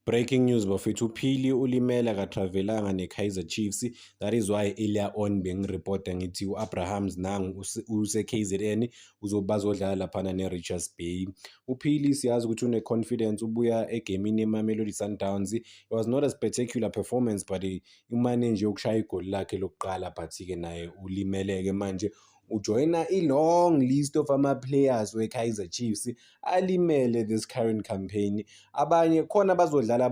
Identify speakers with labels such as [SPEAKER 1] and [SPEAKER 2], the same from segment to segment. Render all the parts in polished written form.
[SPEAKER 1] Breaking news bafethu, uPhili ulimele akatravelanga ne-Kaizer Chiefs. That is why earlier on bengiripota ngithi u-Abrahams nangu use-KZN bazodlala laphana ne-Richards Bay. UPhili siyazi ukuthi une-confidence, ubuya egemini eMamelodi Sundowns. It was not a spectacular performance, but umane nje ukushaya igoli lakhe lokuqala, but-ke naye ulimele-ke manje. Ujoyina i-long list of ama-players we-Kaizer Chiefs alimele this current campaign. Abanye khona bazodlala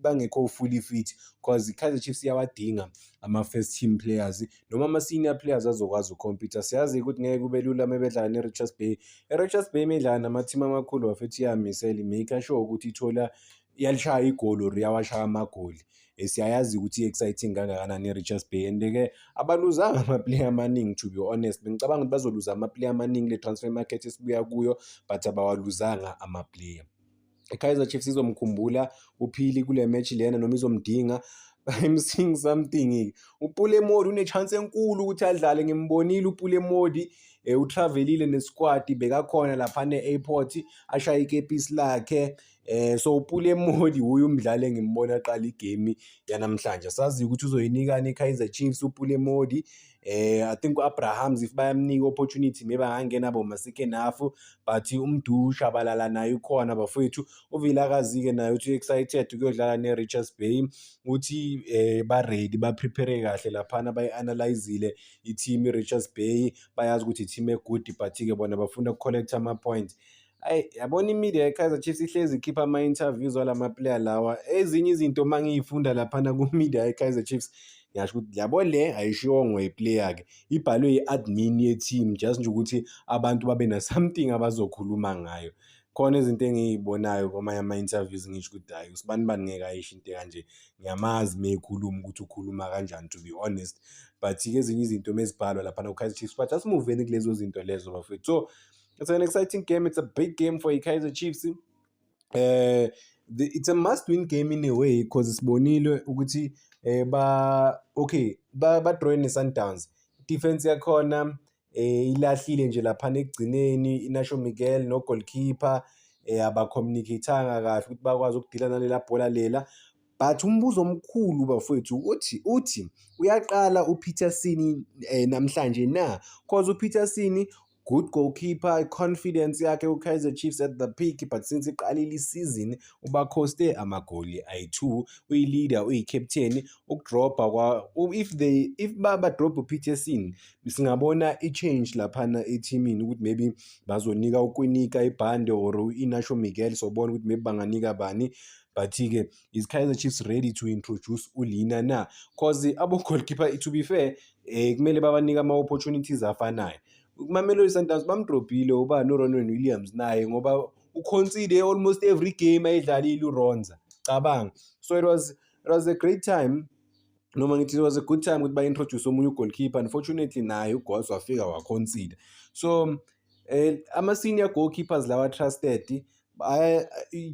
[SPEAKER 1] bangekho fully fit, 'cause i-Kaizer Chiefs iyawadinga ama-first team players noma ama-senior players azokwazi uku-compete. Siyazi ukuthi ngeke kube lula uma bedlala ne-Richards Bay. I-Richards Bay uma idlala nama-team amakhulu, bafethu, iyamisela, i-make sure ukuthi ithola iyalishaya igoli or iyawashaya amagoli. Siyayazi ukuthi i-exciting kangakanani i-Richards Bay, and-ke abaluzanga ama-player amaningi, to be honest. Bengicabanga ukuthi bazoluza ama-player amaningi le transfer market esibuya kuyo, but abawaluzanga ama-player. I-Kaizer Chiefs izomkhumbula uPhili kule match lena noma izomdinga. I'm seeing something. UPule Mmodi une-chance enkulu ukuthi adlale, ngimbonile uPule Mmodi, utravelile ne-squad, bekakhona laphana e-airport ashaye ikepisi lakhe. So uPule Mmodi wuye umdlali engimbona aqala igame yanamhlanje. Asazi ukuthi uzoyinikani i-Kaizer Chiefs uPule Mmodi. I think u-Abrahams, if bayamnika i-opportunity, maybe angangena boma second half, but uMdu Shabalala naye ukhona, bafowethu. UVilakazi-ke naye uthi excited ukuyodlala ne-Richards Bay, uthi ba-ready, ba-prepare kahle laphana, bayi-analyze-ile i-team i-Richards Bay, bayazi ukuthi i-team e-good, but-ke bona bafuna uku-collect ama-points. Ayi, yabona, i-media ye-Kaizer Chiefs ihlezi ikhipha ama-interviews walama-player lawa. Ezinye izinto uma ngiy'funda laphana ku-media ye-Kaizer Chiefs, ngiyasho ukuthi yabo, le ayishiwongo i-player-ke, ibhalwe i-admin ye-team, just nje ukuthi abantu babe na-something abazokhuluma ngayo. Khona izinto engiy'bonayo kwamanye ama-interviews, ngisho ukuthi hhayi, usibanibani ngeke ayisho into ekanje, ngiyamazi uma ekhuluma ukuthi ukhuluma kanjani, to be honest. But-ke ezinye izinto mezibhalwa laphana ku-Kaizer Chiefs, but asimuveni kulezo zinto lezo, bafowethu. So it's an exciting game, it's a big game for i-Kaizer Chiefs. It's a must win game in a way, 'cause sibonile ukuthi ba okay, ba-draw ne-Sundowns. Defense yakhona ilahlile nje laphana ekugcineni, Inacio Miguel no-goalkeeper aba-communicate-anga kahle ukuthi bakwazi ukudila nalela bhola lela. But umbuzo omkhulu, bafowethu, uthi uyaqala uPetersen namhlanje na? 'Cause uPetersen, good goalkeeper, confidence yakhe ku-Kaizer Chiefs at the peak, but since iqalile isizini uba-coste amagoli ayi-2, uyi-leader, uyi-captain. Ukudrobha kwa if they if ba-drop uPetersen, singabona i-change laphana ethimini, ukuthi maybe bazonika uKwinika ibhande or u-Inacio Miguel, sobona ukuthi maybe banganika bani. But-ke is Kaizer Chiefs ready to introduce uLeaner na? 'Cause abo-goalkeeper, to be fair, kumele babanike ama-opportunities afanayo. Mamelodi Sundowns bamdrobhile ubani, uRonwen Williams naye, ngoba u-concede almost every game ayidlalile uRonza, cabanga. So it was a great time, noma ngithi it was a good time ukuthi ba-introduce omunye u-goalkeeper. Unfortunately naye uGoss wafika wa-concede. So ama-senior goalkeepers lawa trusted, I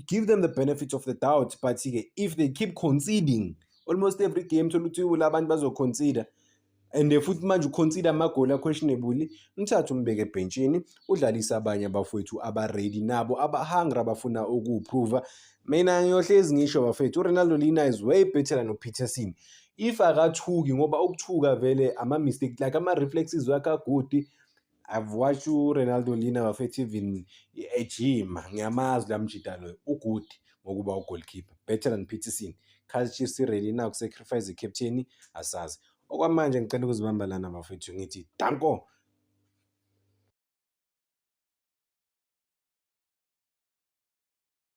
[SPEAKER 1] give them the benefit of the doubt, but-ke if they keep conceding almost every game, thola ukuthi labantu bazo-concede, and futhi manje u-concede amagoli a-questionable, mthathe umbeke ebhentshini, udlalise abanye abafowethu aba-ready nabo, aba-hungry, abafuna ukuwu-prova. Mina ngiyohlezi ngisho, bafethu, uRenaldo Leaner is way better than uPetersen if akathuki, ngoba ukuthuka vele ama-mistake, like ama-reflexes wakhe a-good. I've watched uRenaldo Leaner, bafethu, even ejima, ngiyamazi la mjida lo, u-good ngokuba u-goalkeeper, better than Petersen. Kaizer Chiefs ready na uku-sacrifice i-captain? Asazi. Okwamanje ngicela ukuzibamba lana, bafethu, ngithi danko.